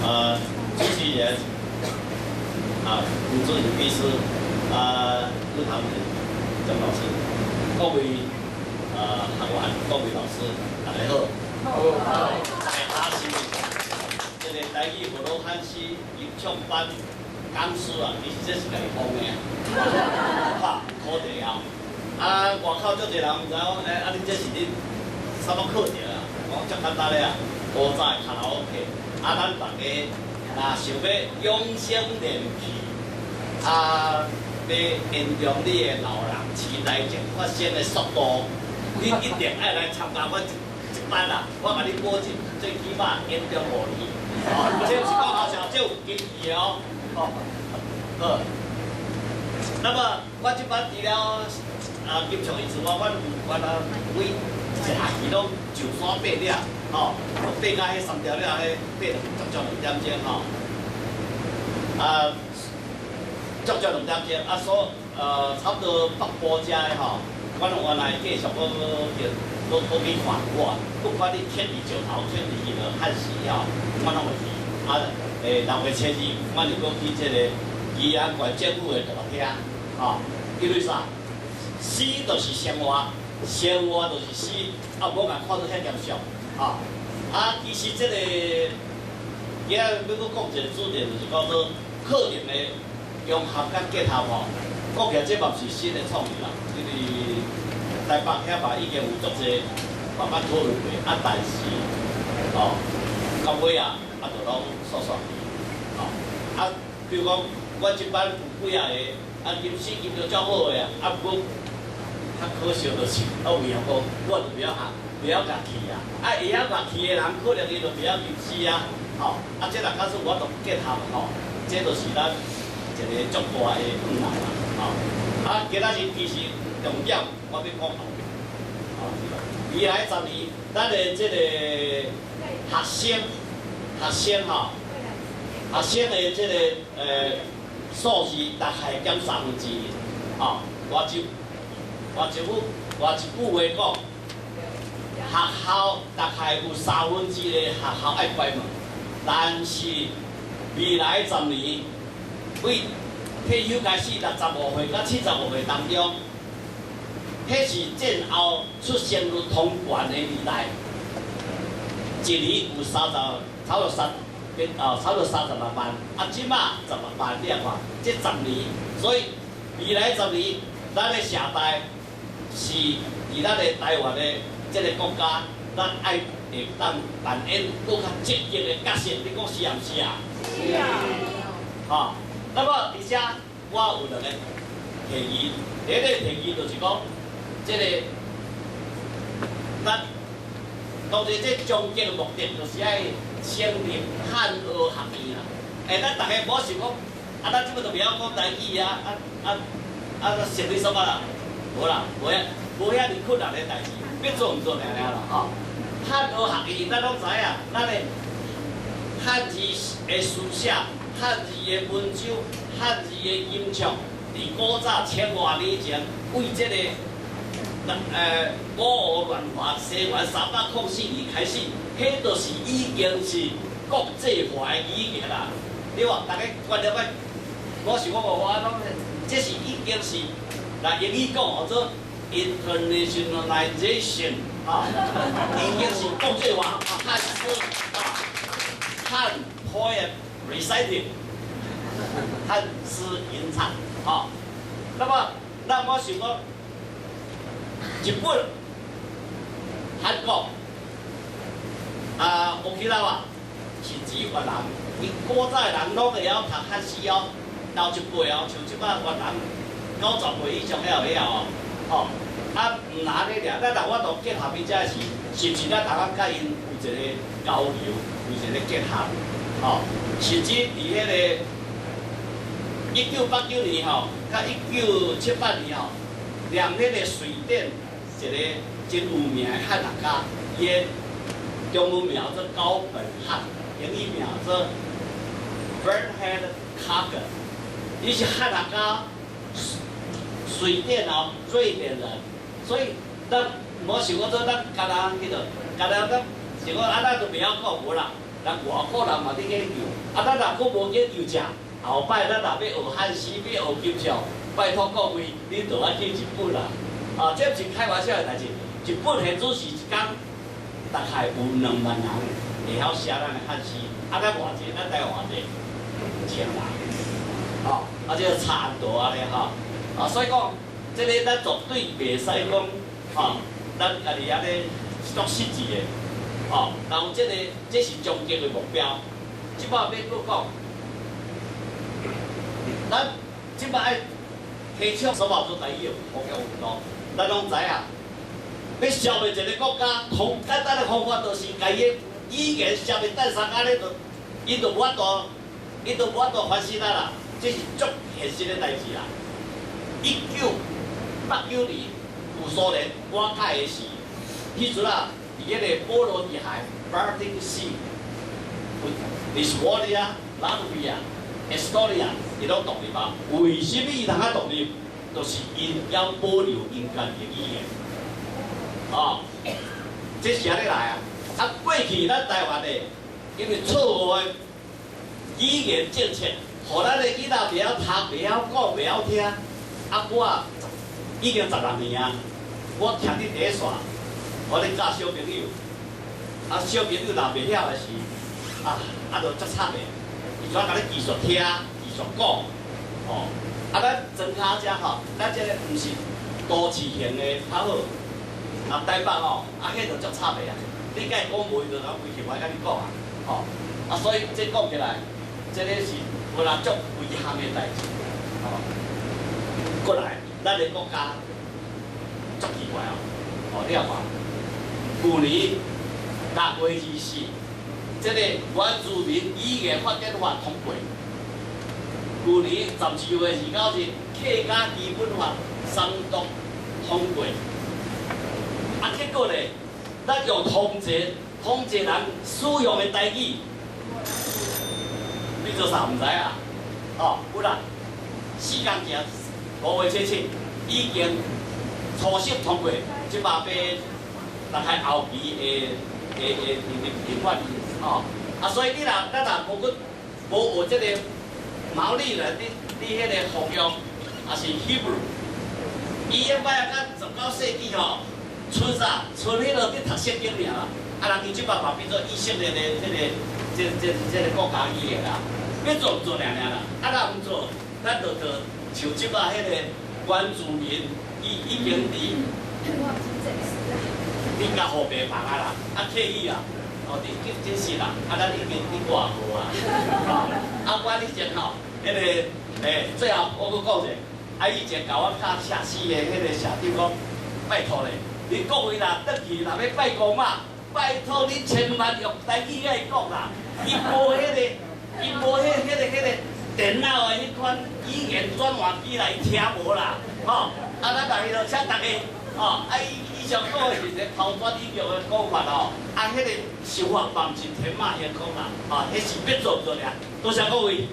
主持人啊，吴主任律師啊，論壇的鄭老師，各位學員、各位老師，大家好。好。我是這个台語河洛漢詩吟唱班講師啊，其實這是家己講的啊，哈，課題啊。啊，外口足濟人毋知講，欸，啊，你這是咧啥物課程啊？講足簡單的啊，古早的卡拉 OK。啊，咱逐家若想欲養生練氣，啊，欲延長你的老人痴呆症發生的速度，你一定愛來參加我這班啊！我共你保證，最起碼延長5年。哦，這毋是講好笑，這有根據的哦。哦，好。那麼我這擺除了啊吟唱之外，阮啊每一學期攏上山爬嶺，吼，爬到彼三條嶺，彼爬足足2點鐘吼。啊，足足2點鐘，啊所差不多北部遮的吼，阮原來繼續閣閣閣去看我，不管你徛佇石頭，徛佇彼个漢詩吼，阮攏會去。啊，6月初2，阮就閣去這個宜蘭縣政府的大廳，吼，因為啥？詩就是生活，生活就是詩，啊，無共看到遐嚴肅，吼。啊，其實這個今仔欲閣講一個主題，就是講做課程的融合佮結合吼。講起來，這嘛毋是新的創意啦，因為台北遐嘛已經有足濟慢慢討論過，啊，但是吼，到尾啊，啊，就攏煞煞去，吼，啊，比如講，阮這班有幾仔個，啊，吟詩吟得足好的啊，啊，毋過較可惜就是，啊，有閒講，我就袂曉學，袂曉樂器啊，啊，會曉樂器的人，可能伊就袂曉吟詩啊，吼，啊，這若假使有法度結合吼，這就是咱一個足大的困難啦，吼，啊，今仔日其實重點我欲講後面，吼，未來10年，咱的這個學生，學生吼，學生的這個數字大概減1/3，吼，換一句話講，學校大概有1/3的學校愛關門，但是未來十年，對退休開始65歲到75歲當中，彼是戰後出生率通懸的年代，一年有三十，差不多三，哦，差不多36萬，啊，這馬16萬，你來看，這十年，所以未來十年，咱的社代是佇咱的台灣的這个國家，咱愛會當扮演閣較積極的角色，你講是毋是啊？是啊。吼，那麼佇遮我有兩个提議，第一个提議就是講，這个咱當然這終極的目的就是愛成立漢學學院啦。欸，咱逐家無想講，啊，咱這擺都袂曉講台語啊，啊啊啊，成立什麼啦？無啦，無遐無遐爾困難的代誌，欲做毋做爾爾啦吼。漢學學院，咱攏知影，咱的漢字的書寫、漢字的文章、漢字的吟唱，佇古早千外年前，為這個五胡亂華，西元304年開始，彼就是已經是國際化的語言啦，對無？逐家觀念愛，我想講我攏，這是已經是，來英語講號做 internationalization 啊，已經是國際化，漢詩啊，漢 poem reciting，漢詩吟唱，吼。那麼，那我想講，日本、韓國、啊，沖繩甚至越南，伊古早的人攏會曉讀漢詩哦，老一輩哦，像這擺越南90歲以上還會曉哦，吼，啊，毋若按呢爾，咱若有法度結合伊遮是，是毋是咱通佮𪜶有一個交流，有一個結合，吼，甚至佇彼个1989年吼，佮1978年吼，連彼个瑞典一个真有名的漢學家，伊的中文名做高本漢，英語名做 Bernhard Karge，伊是漢學家，瑞典哦，瑞典人，所以咱無想講做咱敢若彼落，敢若咱想講啊，咱都袂曉講無啦，咱外國人嘛佇研究，啊，咱若閣無研究者，後擺咱若欲學漢詩，欲學金屬，拜託各位，恁著愛去日本啦。啊，這毋是開玩笑的代誌。日本現主時一工大概有2萬人會曉寫咱的漢詩，啊，咱偌濟，咱台灣偌濟？1000人。吼，啊，這個差毋多按呢吼。啊，所以講，這个咱絕對袂使講，吼，咱家己按呢足實際的，吼，然後這个這是終極的目標。這擺欲閣講，咱這擺愛提倡少數族台語的普及運動，咱攏知影，欲消滅一个國家，同簡單的方法就是共伊的語言消滅殆盡，按呢就，伊就無法度翻身啊啦！這是足現實的代誌啦。1989年，舊蘇聯瓦解的時，彼陣啊，佇彼个波羅的海（Baltic Sea）、利蘇維亞、拉脫維亞、埃斯多尼亞，伊攏獨立啊。為什麼伊通啊獨立？就是𪜶猶保留𪜶家己的語言。哦，這是按呢來啊！啊，過去咱台灣的，因為錯誤的語言政策，予咱的囡仔袂曉讀、袂曉講、袂曉聽。啊，我已經16年啊，我徛佇第一線，我咧教小朋友，啊，小朋友若袂曉的時，啊，啊，就足慘的。伊怎共你繼續聽、繼續講，哦，啊，咱莊跤遮吼，咱這个毋是都市型的較好，啊，台北吼，啊，彼就足慘的啊！你共伊講無，伊就拿規氣話共你講啊，吼，啊，所以這講起來，這个是有啦足遺憾的代誌，吼。過來，咱的國家足奇怪哦，哦，你也看，舊年6月24，這个原住民語言發展法通過。舊年12月29日，客家基本法三讀通過。啊，結果咧，咱用統治人使用的台語，你做啥毋知啊？哦，有啦，4工前，5月7日已經初審通過，這擺欲大概後期的立法吼。啊，所以你若咱若無去無學這个毛利人，你彼个方言，也是 Hebrew，伊應擺啊，到19世紀吼，賰啥？賰彼落佇讀聖經爾啦。啊，人伊這擺嘛變做以色列的這个這個國家語言啦。欲做毋做爾爾啦，啊，若毋做，咱就像這擺彼個原住民，伊已經佇共予白房啊啦，啊客語啊，哦，佇真真實啦，啊，咱已經佇外無啊，吼，啊，我以前吼，彼个，欸，最後我閣講者，啊，以前共我敲嚇死的彼个社長講，拜託咧，恁各位若轉去若欲拜公媽，拜託恁千萬用台語共伊講啦，伊無彼个，伊無彼个電腦的彼款語言轉換機來聽無啦，吼，啊，咱來彼落請逐家，吼，啊，伊伊上講的是一个拋磚引玉的講法吼，啊，彼个想法嘛毋是天馬行空啦，吼，彼是欲做做爾，多謝各位。